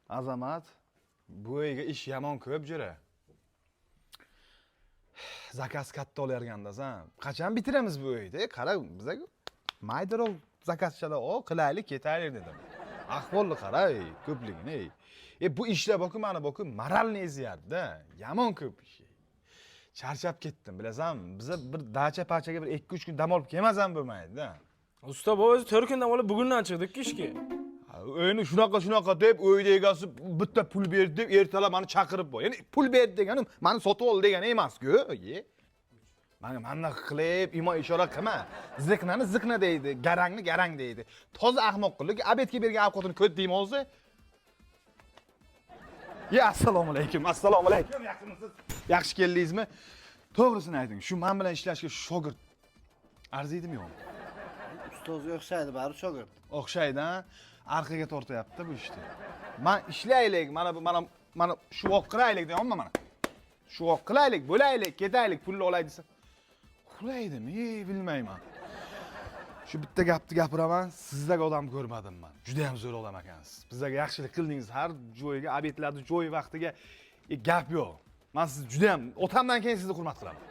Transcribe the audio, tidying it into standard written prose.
Azamat, bu uyga ish yomon ko'p, jo'ra. Заказ katta olayotgandasan. Qachon bitiramiz bu uyni? Qara, bizaga maydaroq заказ chalar ol, qilaylik, ketaylik dedim. Ahvolni qara, ey, ko'pligini. Ey. Bu ishlar boku, mana boku моральный eziyapti-da. Yomon ko'p ish. Charchab ketdim, bilasanmi? Biza bir dacha pachaga bir 2-3 kun dam olib kelmasam bo'lmaydi-da. Usta, bu o'zi 4 kun dam olib, bugundan chiqdik ishga. Uyni shunaqa shunaqa deb, uyni egasi bitta pul berdi deb, ertalab mani chaqirib bor. Ya'ni pul berdi deganim mani sotib oldi degani emas-ku. Ye. Manga mana qilib imo ishora qilma. Ziqnani ziqna deydi, garangni garang deydi. Toza ahmoq qildik, обед ga bergan ovqatini ko't deymi o'zi? Ya, assalomu alaykum, assalomu alaykum. Yaxshimisiz? Yaxshi keldingizmi? To'g'risini ayting, shu men bilan ishlashga shogird arziydimi, yo'qmi? Ustozga o'xshaydi baribir shogird. O'xshaydi, ha? Orqaga tortyapti bu ishni. Man ishlaylik, mana bu, mana mana shu voq qilaylik deyapman mana. Shu voq qilaylik, bo'laylik, ketaylik, pulni olay desa. Uxlaydimi? Ey, bilmayman. Shu bitta gapni gapiraman, sizdagi odam ko'rmadim man. Juda ham zo'r odam ekansiz. Bizlarga yaxshilik qildingiz, har joyga, обед larni joy vaqtiga, gap yo'q. Man sizni juda ham otamdan keyin sizni hurmat qilaman.